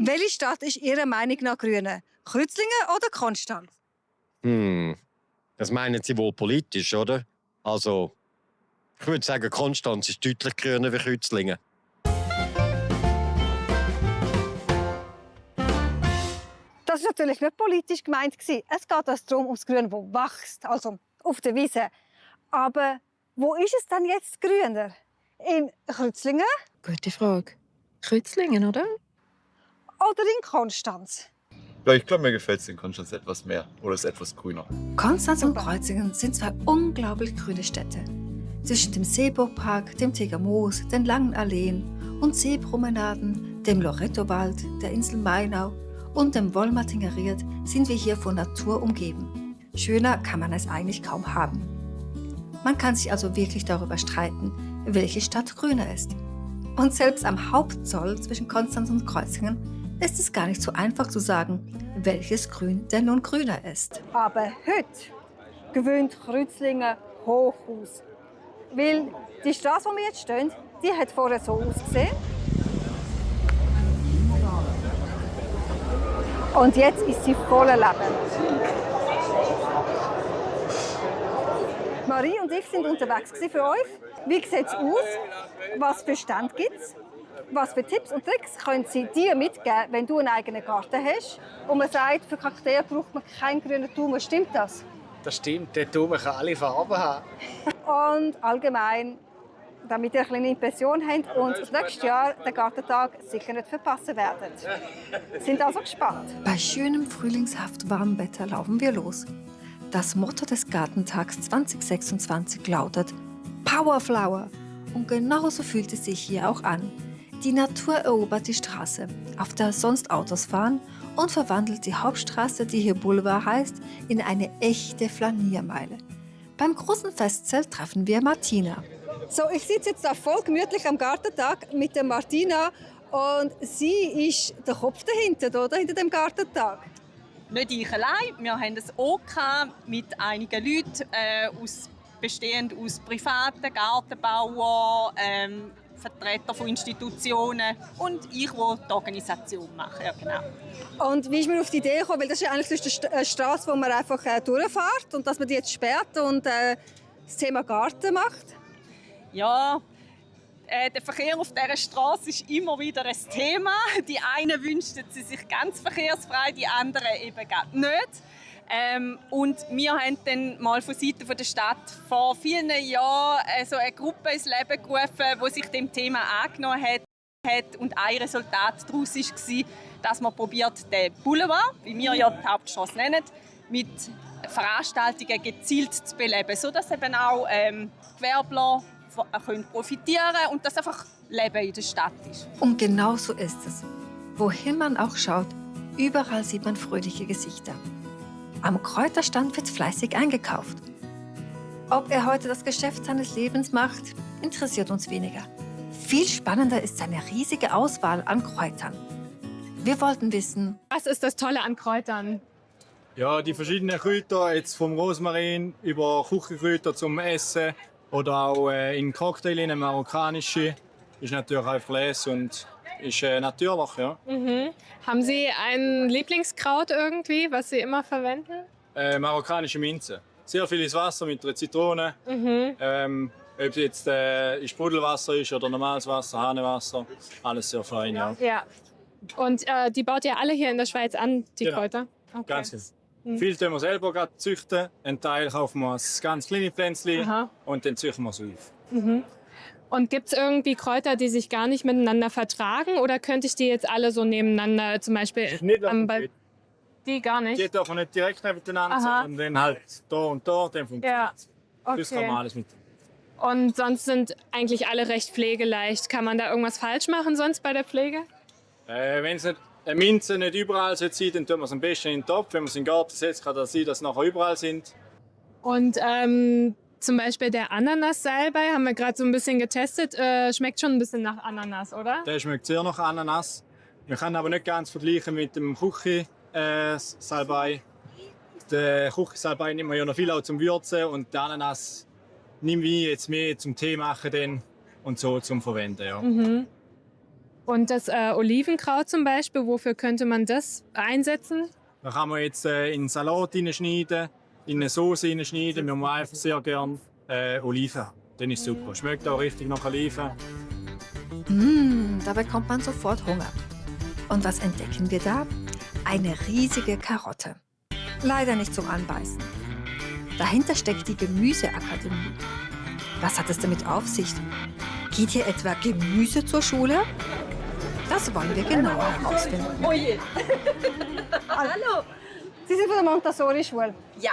Welche Stadt ist Ihrer Meinung nach grüner? Kreuzlingen oder Konstanz? Das meinen Sie wohl politisch, oder? Also, ich würde sagen, Konstanz ist deutlich grüner wie Kreuzlingen. Das war natürlich nicht politisch gemeint. Es geht also darum, ums Grün, das wächst, also auf der Wiese. Aber wo ist es denn jetzt grüner? In Kreuzlingen Gute Frage. Kreuzlingen, oder? oder in Konstanz? Ja, ich glaube, mir gefällt es in Konstanz etwas mehr oder ist etwas grüner. Konstanz und Kreuzlingen sind zwei unglaublich grüne Städte. Zwischen dem Seeburgpark, dem Tegermoos, den langen Alleen und Seepromenaden, dem Lorettowald, der Insel Mainau und dem Wollmartinger Ried sind wir hier von Natur umgeben. Schöner kann man es eigentlich kaum haben. Man kann sich also wirklich darüber streiten, welche Stadt grüner ist. Und selbst am Hauptzoll zwischen Konstanz und Kreuzlingen ist es gar nicht so einfach zu sagen, welches Grün denn nun grüner ist. Aber heute gewöhnt Kreuzlingen hoch aus. Weil die Straße, wo wir jetzt stehen, die hat vorher so ausgesehen. Und jetzt ist sie voller Leben. Marie und ich sind unterwegs für euch. Wie sieht es aus? Was für Stände gibt es? Was für Tipps und Tricks können sie dir mitgeben, wenn du einen eigenen Garten hast? Und man sagt, für Kakteen braucht man keinen grünen Daumen. Stimmt das? Das stimmt, der Daumen kann alle Farben haben. Und allgemein, damit ihr eine kleine Impression habt und das nächste Jahr den Gartentag sicher nicht verpassen werdet. Sind also gespannt. Bei schönem frühlingshaft warmem Wetter laufen wir los. Das Motto des Gartentags 2026 lautet Powerflower. Und genauso fühlt es sich hier auch an. Die Natur erobert die Straße, auf der sonst Autos fahren, und verwandelt die Hauptstraße, die hier Boulevard heißt, in eine echte Flaniermeile. Beim großen Festzelt treffen wir Martina. So, ich sitze jetzt da voll gemütlich am Gartentag mit der Martina und sie ist der Kopf dahinter, oder? Hinter dem Gartentag. Nicht ich allein. Wir haben ein OK mit einigen Leuten, bestehend aus privaten Gartenbauern, Vertreter von Institutionen und ich, die die Organisation mache. Ja, genau. Und wie ist man auf die Idee gekommen? Weil das ist ja eigentlich eine Straße, wo man einfach durchfährt und dass man die jetzt sperrt und das Thema Garten macht. Ja, der Verkehr auf dieser Straße ist immer wieder ein Thema. Die einen wünschen sie sich ganz verkehrsfrei, die anderen eben gar nicht. Und wir haben dann mal von Seiten der Stadt vor vielen Jahren so eine Gruppe ins Leben gerufen, die sich dem Thema angenommen hat. Und ein Resultat daraus war, dass man probiert, den Boulevard, wie wir ja die Hauptstrasse nennen, mit Veranstaltungen gezielt zu beleben, sodass eben auch Gewerbler profitieren können und dass einfach Leben in der Stadt ist. Und genau so ist es. Wohin man auch schaut, überall sieht man fröhliche Gesichter. Am Kräuterstand wird fleißig eingekauft. Ob er heute das Geschäft seines Lebens macht, interessiert uns weniger. Viel spannender ist seine riesige Auswahl an Kräutern. Wir wollten wissen, Was ist das Tolle an Kräutern? Ja, die verschiedenen Kräuter, jetzt vom Rosmarin über Küchenkräuter zum Essen oder auch in Cocktail, marokkanische, ist natürlich auch Fleisch und ist natürlich, ja. Haben Sie ein Lieblingskraut irgendwie, was Sie immer verwenden? Marokkanische Minze. Sehr viel ins Wasser mit einer Zitrone. Ob es jetzt Sprudelwasser ist oder normales Wasser, Hahnenwasser, alles sehr fein, ja. Ja. Und die baut ihr alle hier in der Schweiz an, die Genau. Kräuter? Okay. Ganz genau. Viel tun wir selber gerade züchten. Ein Teil kaufen wir als ganz kleine Pflänzchen Aha. und dann züchten wir es auf. Und gibt es irgendwie Kräuter, die sich gar nicht miteinander vertragen? Oder könnte ich die jetzt alle so nebeneinander, zum Beispiel Nicht die gar nicht? Die dürfen nicht direkt nebeneinander, Aha. sondern dann halt da und da, dann funktioniert Ja, es. Das kann man okay. alles mit. Und sonst sind eigentlich alle recht pflegeleicht. Kann man da irgendwas falsch machen sonst bei der Pflege? Wenn es nicht eine Minze nicht überall sein sollte, dann tun wir es am besten in den Topf. Wenn man es in den Garten setzt, kann das sein, dass es nachher überall sind. Und zum Beispiel der Ananas-Salbei haben wir gerade so ein bisschen getestet. Schmeckt schon ein bisschen nach Ananas, oder? Der schmeckt sehr nach Ananas. Wir können aber nicht ganz vergleichen mit dem Küche-Salbei. Der Küche-Salbei nimmt man ja noch viel auch zum Würzen und der Ananas nimmt wir jetzt mehr zum Tee machen und so zum Verwenden. Ja. Und das Olivenkraut zum Beispiel, wofür könnte man das einsetzen? Da kann man jetzt in einen Salat hineinschneiden, in eine Sauce hineinschneiden. Wir haben einfach sehr gerne Oliven. Dann ist super. Schmeckt auch richtig nach Oliven. Da bekommt man sofort Hunger. Und was entdecken wir da? Eine riesige Karotte. Leider nicht zum Anbeißen. Dahinter steckt die Gemüseakademie. Was hat es damit auf sich? Geht hier etwa Gemüse zur Schule? Das wollen wir genauer herausfinden. Oh je. Hallo. Sie sind von der Montessori-Schule. Ja.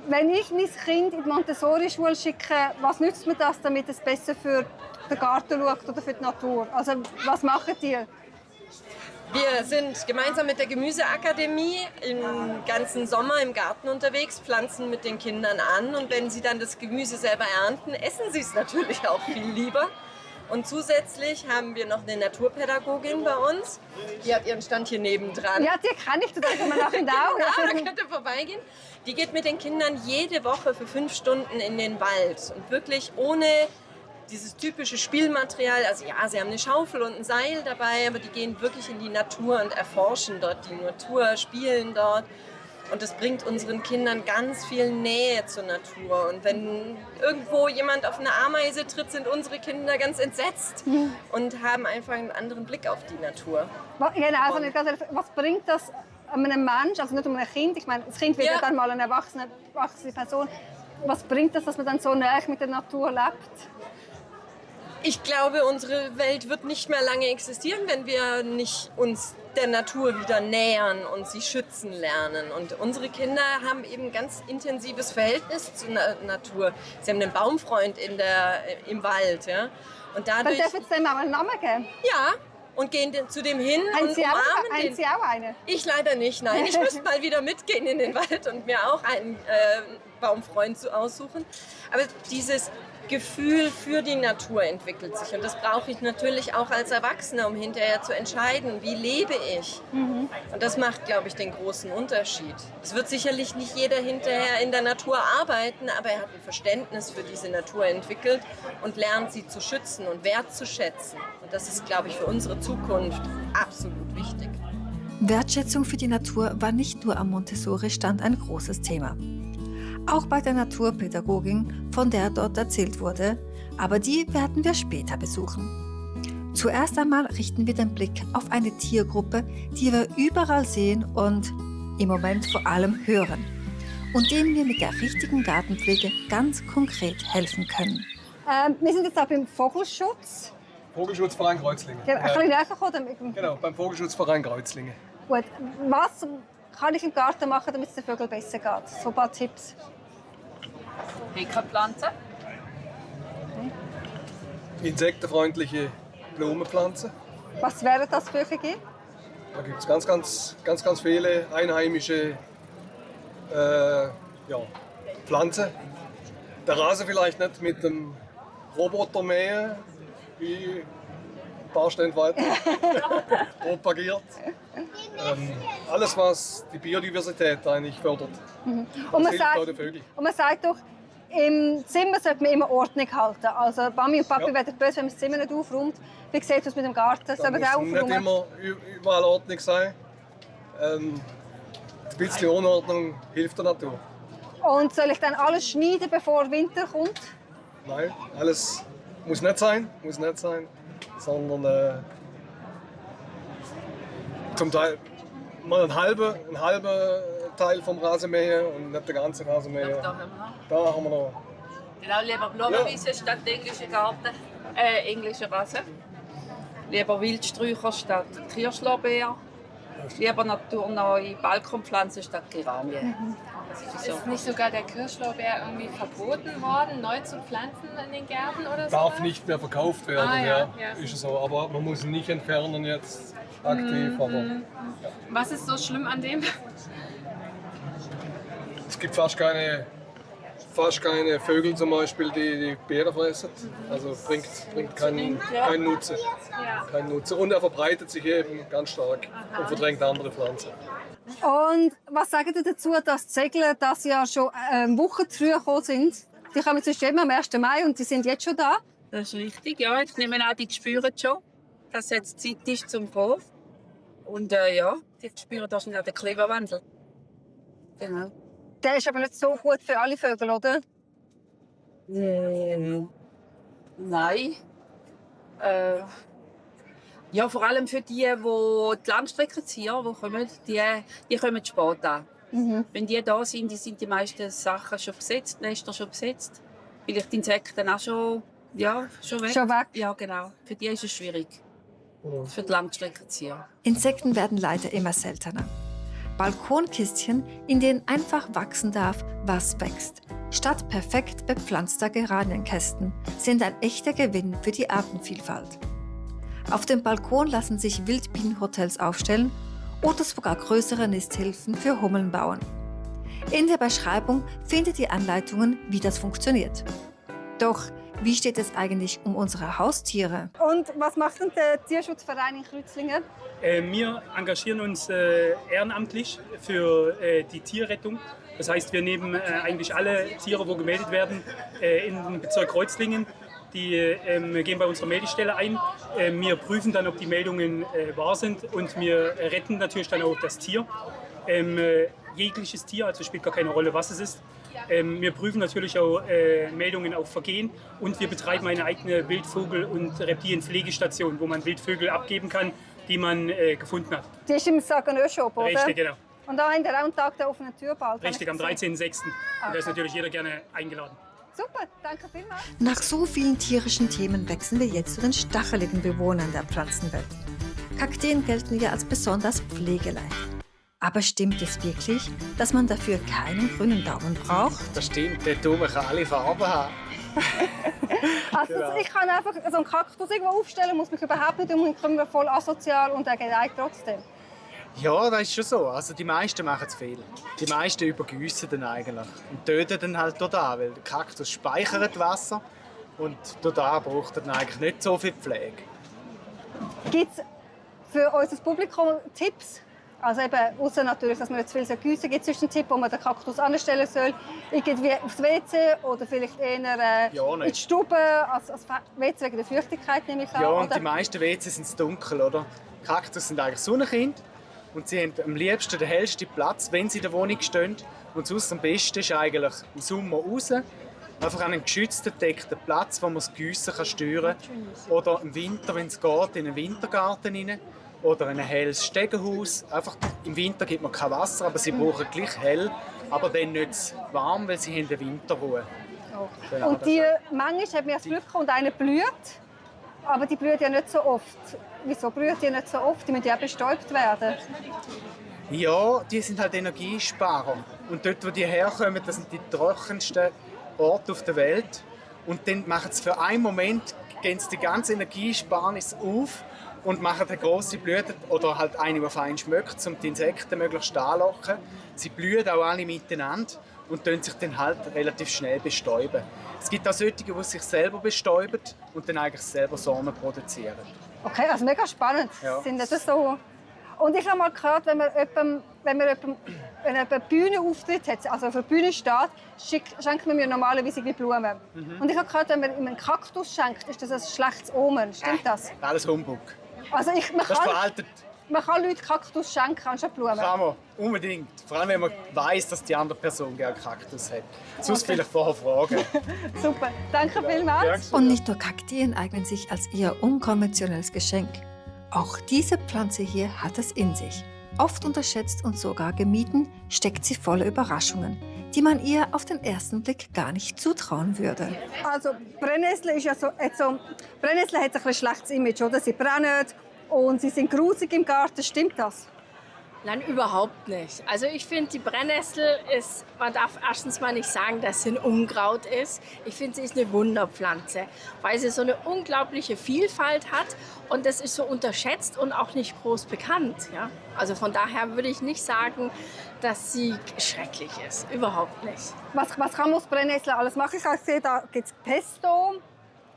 Wenn ich mein Kind in die Montessori-Schule schicke, was nützt mir das, damit es besser für den Garten schaut oder für die Natur? Also, was macht ihr? Wir sind gemeinsam mit der Gemüseakademie im ganzen Sommer im Garten unterwegs, pflanzen mit den Kindern an und wenn sie dann das Gemüse selber ernten, essen sie es natürlich auch viel lieber. Und zusätzlich haben wir noch eine Naturpädagogin bei uns, die hat ihren Stand hier nebendran. Ja, die kann ich, da können wir nachher auch. Ja, da könnt ihr vorbeigehen. Die geht mit den Kindern jede Woche für 5 Stunden in den Wald und wirklich ohne dieses typische Spielmaterial, also ja, sie haben eine Schaufel und ein Seil dabei, aber die gehen wirklich in die Natur und erforschen dort die Natur, spielen dort. Und das bringt unseren Kindern ganz viel Nähe zur Natur. Und wenn irgendwo jemand auf eine Ameise tritt, sind unsere Kinder ganz entsetzt und haben einfach einen anderen Blick auf die Natur. Genau, also nicht ganz, was bringt das einem Menschen, also nicht einem Kind, ich meine, das Kind wird ja dann mal eine erwachsene Person. Was bringt das, dass man dann so nah mit der Natur lebt? Ich glaube, unsere Welt wird nicht mehr lange existieren, wenn wir nicht uns der Natur wieder nähern und sie schützen lernen. Und unsere Kinder haben eben ein ganz intensives Verhältnis zur Natur. Sie haben einen Baumfreund im Wald. Ja? Und dadurch, dann dürfen Sie dem auch einen Namen geben? Ja, und gehen zu dem hin und umarmen den. Haben Sie auch eine? Ich leider nicht, nein. Ich müsste mal wieder mitgehen in den Wald und mir auch einen Baumfreund aussuchen. Aber dieses Gefühl für die Natur entwickelt sich. Und das brauche ich natürlich auch als Erwachsener, um hinterher zu entscheiden, wie lebe ich. Und das macht, glaube ich, den großen Unterschied. Es wird sicherlich nicht jeder hinterher in der Natur arbeiten, aber er hat ein Verständnis für diese Natur entwickelt und lernt sie zu schützen und wertzuschätzen. Und das ist, glaube ich, für unsere Zukunft absolut wichtig. Wertschätzung für die Natur war nicht nur am Montessori-Stand ein großes Thema. Auch bei der Naturpädagogin, von der dort erzählt wurde, aber die werden wir später besuchen. Zuerst einmal richten wir den Blick auf eine Tiergruppe, die wir überall sehen und im Moment vor allem hören und denen wir mit der richtigen Gartenpflege ganz konkret helfen können. Wir sind jetzt auch beim Vogelschutz. Vogelschutzverein Kreuzlingen. Ein bisschen näher kommen. Genau, beim Vogelschutzverein Kreuzlingen. Gut, was kann ich im Garten machen, damit es den Vögeln besser geht? So ein paar Tipps. Heckenpflanzen. Insektenfreundliche Blumenpflanzen. Was wären das für welche? Da gibt es ganz viele einheimische Pflanzen. Der Rasen vielleicht nicht mit dem Roboter mähen, wie ein paar Stände weiter propagiert. Alles, was die Biodiversität eigentlich fördert. Und Vögel. man sagt doch, im Zimmer sollte man immer Ordnung halten. Also Mami und Papi werden böse, wenn man das Zimmer nicht aufräumt. Wie sieht es aus mit dem Garten? Da muss nicht immer überall Ordnung sein. Ein bisschen Unordnung hilft der Natur. Und soll ich dann alles schneiden, bevor Winter kommt? Nein, alles muss nicht sein, sondern zum Teil mal einen halben Teil vom Rasenmähen und nicht den ganzen Rasenmähen. Da haben wir noch. Genau, lieber Blumenwiese statt englischer Garten, englischer Rasen. Lieber Wildsträucher statt Kirschlorbeer. Lieber naturnahe Balkonpflanzen statt Geranien. Ist nicht sogar der Kirschlorbeer irgendwie verboten worden, neu zu pflanzen in den Gärten oder so? Darf nicht mehr verkauft werden, ja. Ist so. Aber man muss ihn nicht entfernen jetzt aktiv. Aber, Was ist so schlimm an dem? Es gibt fast keine Vögel zum Beispiel, die Beeren fressen. Also bringt keinen Nutzen. Kein Nutzen. Und er verbreitet sich eben ganz stark und verdrängt andere Pflanzen. Und was sagen Sie dazu, dass die Segler das ja schon Wochen früher gekommen sind? Die kommen sonst immer am 1. Mai und die sind jetzt schon da. Das ist richtig, ja. Ich nehme an, die spüren es schon. dass jetzt Zeit ist zum Kommen. Und ja, die spüren da schon den Klimawandel. Genau. Der ist aber nicht so gut für alle Vögel, oder? Nein. Ja, vor allem für die Landstreckenzieher, die kommen, die kommen spät an. Wenn die da sind, sind die meisten Sachen schon besetzt, Nester schon besetzt. Vielleicht Insekten auch schon weg. Schon weg? Ja, genau. Für die ist es schwierig. Für die Langstreckenzieher. Insekten werden leider immer seltener. Balkonkistchen, in denen einfach wachsen darf, was wächst, statt perfekt bepflanzter Geranienkästen, sind ein echter Gewinn für die Artenvielfalt. Auf dem Balkon lassen sich Wildbienenhotels aufstellen oder sogar größere Nisthilfen für Hummeln bauen. In der Beschreibung findet ihr Anleitungen, wie das funktioniert. Doch wie steht es eigentlich um unsere Haustiere? Und was macht denn der Tierschutzverein in Kreuzlingen? Wir engagieren uns ehrenamtlich für die Tierrettung. Das heißt, wir nehmen eigentlich alle Tiere, die gemeldet werden, in den Bezirk Kreuzlingen. Die gehen bei unserer Meldestelle ein. Wir prüfen dann, ob die Meldungen wahr sind, und wir retten natürlich dann auch das Tier. Jegliches Tier, also spielt gar keine Rolle, was es ist. Wir prüfen natürlich auch Meldungen auf Vergehen, und wir betreiben eine eigene Wildvogel- und Reptilienpflegestation, wo man Wildvögel abgeben kann, die man gefunden hat. Die ist im Saganö-Shop, oder? Richtig, genau. Und da haben wir auch einen Tag der offenen Tür bald. Richtig, am 13.06. Und da ist natürlich jeder gerne eingeladen. Super, danke vielmals. Nach so vielen tierischen Themen wechseln wir jetzt zu den stacheligen Bewohnern der Pflanzenwelt. Kakteen gelten ja als besonders pflegeleicht. Aber stimmt es wirklich, dass man dafür keinen grünen Daumen braucht? Das stimmt, der Daumen kann alle Farben haben. Also Genau. ich kann einfach so einen Kaktus irgendwo aufstellen, muss mich überhaupt nicht ich komme mir voll asozial und er gedeiht trotzdem. Ja, das ist schon so. Also die meisten machen es viel. Die meisten übergießen dann eigentlich und töten dann halt dort an, weil der Kaktus speichert Wasser und dort braucht er dann eigentlich nicht so viel Pflege. Gibt es für unser Publikum Tipps? Also eben, ausser natürlich, dass man nicht zu viel gießen, gibt es einen Tipp, wo man den Kaktus anstellen soll? Irgendwie aufs WC oder vielleicht eher in die Stube, als WC wegen der Feuchtigkeit, nehme ich an. Ja, und oder? die meisten WCs sind dunkel, oder? Kaktus sind eigentlich Sonnenkind und sie haben am liebsten den hellsten Platz, wenn sie in der Wohnung stehen. Und sonst am besten ist eigentlich im Sommer raus, einfach an einen geschützten, gedeckten Platz, wo man das Giessen steuern kann. Oder im Winter, wenn es geht, in einen Wintergarten rein. Oder in ein helles Stegenhaus. Einfach, im Winter gibt man kein Wasser, aber sie brauchen gleich hell, aber dann nicht zu warm, weil sie haben eine Winterruhe. Genau, Und die, manchmal hat man das Glück, und eine blüht, aber die blüht ja nicht so oft. Wieso blüht die nicht so oft? Die müssen ja auch bestäubt werden. Ja, die sind halt Energiesparer. Und dort, wo die herkommen, das sind die trockensten Orte auf der Welt. Und dann machen sie für einen Moment gehen sie die ganze Energiesparnis auf und machen eine grosse Blüte oder halt eine, die fein schmeckt, um die Insekten möglichst anzulocken. Sie blühen auch alle miteinander und können sich dann halt relativ schnell bestäuben. Es gibt auch solche, die sich selber bestäuben und dann eigentlich selber Samen produzieren. Okay, also mega spannend. Ja. Sind das so? Und ich habe mal gehört, wenn jemand Bühnenauftritt hat, also auf der Bühne steht, schenkt man mir normalerweise Blumen. Und ich habe gehört, wenn man ihm einen Kaktus schenkt, ist das ein schlechtes Omen. Stimmt das? Alles Humbug. Also Das ist veraltet. man kann Leuten Kaktus schenken, anstatt Blumen. Kann man, unbedingt. Vor allem, wenn man weiss, dass die andere Person gerne Kaktus hat. Sonst vielleicht vorher fragen. Super, danke vielmals. Und nicht nur Kakteen eignen sich als eher unkonventionelles Geschenk. Auch diese Pflanze hier hat es in sich. Oft unterschätzt und sogar gemieden, steckt sie voller Überraschungen, die man ihr auf den ersten Blick gar nicht zutrauen würde. Also Brennnessel ist ja Brennnessel hat ein bisschen schlechtes Image, oder? Sie brennen und sie sind grusig im Garten. Stimmt das? Nein, überhaupt nicht. Also ich finde, die Brennnessel ist, man darf erstens mal nicht sagen, dass sie ein Unkraut ist. Ich finde, sie ist eine Wunderpflanze, weil sie so eine unglaubliche Vielfalt hat und das ist so unterschätzt und auch nicht groß bekannt. Ja? Also von daher würde ich nicht sagen, dass sie schrecklich ist. Überhaupt nicht. Was kann man aus Brennnessel alles machen? Ich habe gesehen, da gibt es Pesto.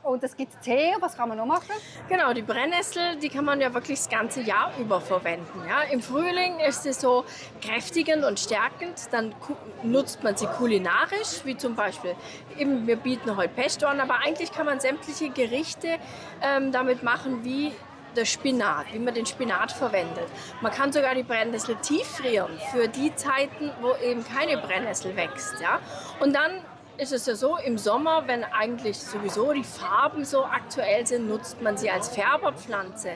Und es gibt Tee, was kann man noch machen? Genau, die Brennnessel, die kann man ja wirklich das ganze Jahr über verwenden. Ja? Im Frühling ist sie so kräftigend und stärkend, dann nutzt man sie kulinarisch, wie zum Beispiel, eben, wir bieten heute Pesto an, aber eigentlich kann man sämtliche Gerichte damit machen, wie der Spinat, wie man den Spinat verwendet. Man kann sogar die Brennnessel tieffrieren für die Zeiten, wo eben keine Brennnessel wächst. Ja? Und dann ist es ja so, im Sommer, wenn eigentlich sowieso die Farben so aktuell sind, nutzt man sie als Färberpflanze.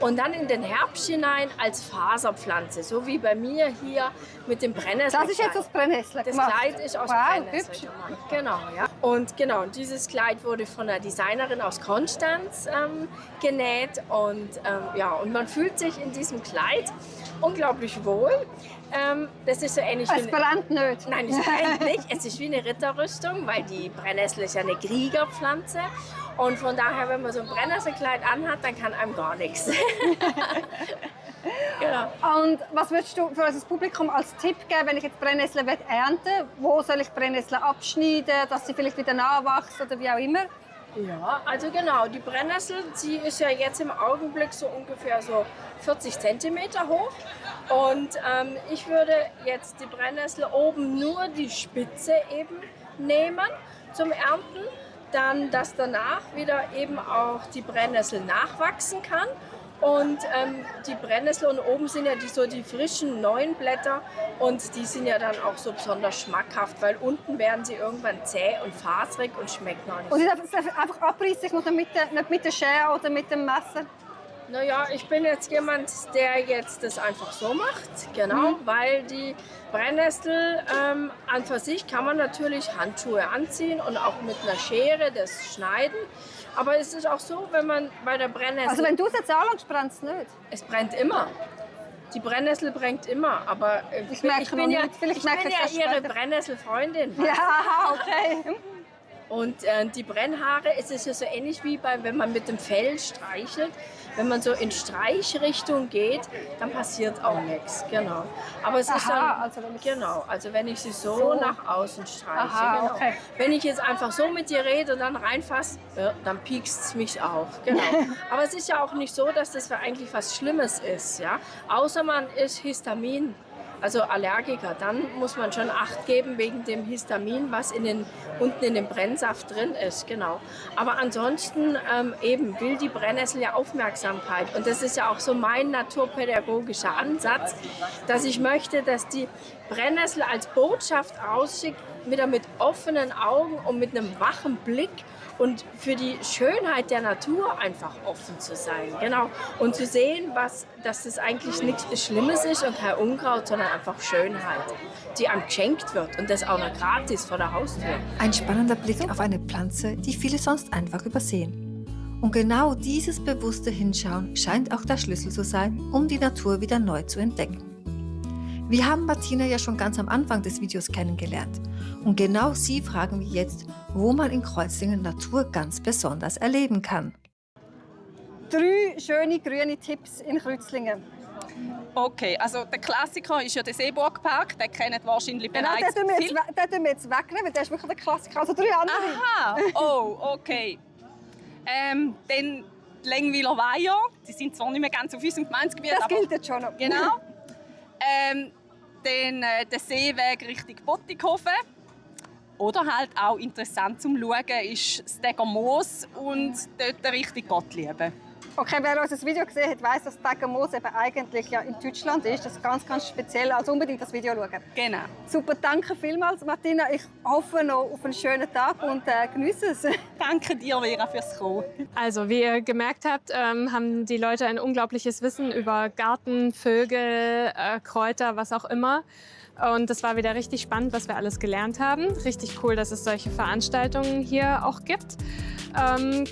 Und dann in den Herbst hinein als Faserpflanze, so wie bei mir hier mit dem Brennnessel. Das ist jetzt aus Brennnessel Das gemacht. Kleid ist aus Brennnessel gemacht. Genau, ja. Und genau, dieses Kleid wurde von einer Designerin aus Konstanz genäht. Und, und man fühlt sich in diesem Kleid unglaublich wohl. Das ist so ähnlich Es brennt nicht. Nein, es brennt nicht. Es ist wie eine Ritterrüstung, weil die Brennnessel ist ja eine Kriegerpflanze. Und von daher, wenn man so ein Brennnesselkleid anhat, dann kann einem gar nichts. Genau. Und was würdest du für unser Publikum als Tipp geben, wenn ich jetzt Brennnesseln ernten will? Wo soll ich Brennnesseln abschneiden, dass sie vielleicht wieder nachwachsen oder wie auch immer? Ja, also genau, die Brennnessel, sie ist ja jetzt im Augenblick so ungefähr so 40 cm hoch. Und ich würde jetzt die Brennnessel oben nur die Spitze eben nehmen zum Ernten. Dann, dass danach wieder eben auch die Brennnessel nachwachsen kann. Und die Brennnessel und oben sind ja die frischen neuen Blätter und die sind ja dann auch so besonders schmackhaft, weil unten werden sie irgendwann zäh und faserig und schmecken auch nicht. Und ich darf es einfach abreißen, ich muss nicht mit der Schere oder mit dem Messer? Naja, ich bin jetzt jemand, der jetzt das einfach so macht, genau, weil die Brennnessel an für sich kann man natürlich Handschuhe anziehen und auch mit einer Schere das schneiden. Aber es ist auch so, wenn man bei der Brennnessel... Also wenn du es jetzt anlangst, brennt es nicht? Es brennt immer. Die Brennnessel brennt immer, aber ich bin ja ihre Brennnesselfreundin. Ja, okay. Und die Brennhaare, es ist ja so ähnlich wie wenn man mit dem Fell streichelt. Wenn man so in Streichrichtung geht, dann passiert auch nichts. Genau. Aber es ist dann, also wenn ich sie so nach außen streiche. Genau. Okay. Wenn ich jetzt einfach so mit dir rede und dann reinfasse, dann piekst es mich auch. Genau. Aber es ist ja auch nicht so, dass das eigentlich was Schlimmes ist. Ja? Außer man ist Histamin. Also Allergiker, dann muss man schon Acht geben wegen dem Histamin, was unten in dem Brennsaft drin ist, genau. Aber ansonsten eben will die Brennnessel ja Aufmerksamkeit. Und das ist ja auch so mein naturpädagogischer Ansatz, dass ich möchte, dass die Brennnessel als Botschaft rausschickt, wieder mit offenen Augen und mit einem wachen Blick und für die Schönheit der Natur einfach offen zu sein, genau. Und zu sehen, dass das eigentlich nichts Schlimmes ist und kein Unkraut, sondern einfach Schönheit, die einem geschenkt wird und das auch noch gratis vor der Haustür. Ein spannender Blick auf eine Pflanze, die viele sonst einfach übersehen. Und genau dieses bewusste Hinschauen scheint auch der Schlüssel zu sein, um die Natur wieder neu zu entdecken. Wir haben Martina ja schon ganz am Anfang des Videos kennengelernt. Und genau sie fragen wir jetzt, wo man in Kreuzlingen Natur ganz besonders erleben kann. 3 schöne grüne Tipps in Kreuzlingen. Okay, also der Klassiker ist ja der Seeburgpark, den kennen wahrscheinlich bereits Den tun wir jetzt wegnehmen, weil der ist wirklich der Klassiker. Also 3 andere. Aha, oh, okay. Dann die Längwiler Weiher, die sind zwar nicht mehr ganz auf unserem Gemeindegebiet, das aber gilt jetzt schon noch. Genau. Dann der Seeweg Richtung Bottighofen. Oder halt auch interessant zum Schauen ist das Deggermoos und dort Richtung Gottlieben. Okay, wer unser Video gesehen hat, weiss, dass Deggermoos eben eigentlich ja in Deutschland ist. Das ist ganz, ganz speziell. Also unbedingt das Video schauen. Genau. Super, danke vielmals, Martina. Ich hoffe noch auf einen schönen Tag und genieße es. Danke dir, Vera, fürs Kommen. Also, wie ihr gemerkt habt, haben die Leute ein unglaubliches Wissen über Garten, Vögel, Kräuter, was auch immer. Und das war wieder richtig spannend, was wir alles gelernt haben. Richtig cool, dass es solche Veranstaltungen hier auch gibt.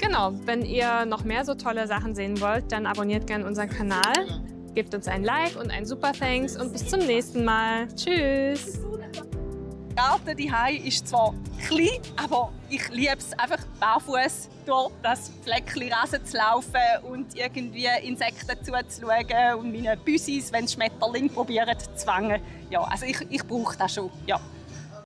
Genau, wenn ihr noch mehr so tolle Sachen sehen wollt, dann abonniert gerne unseren Kanal. Gebt uns ein Like und ein Super Thanks und bis zum nächsten Mal. Tschüss! Der Garten daheim ist zwar klein, aber ich liebe es einfach barfuß durch das Fleckchen Rasen zu laufen und irgendwie Insekten zuzuschauen und meine Büsis, wenn Schmetterlinge probieren zu fangen. Ja, also ich brauche das schon. Ja.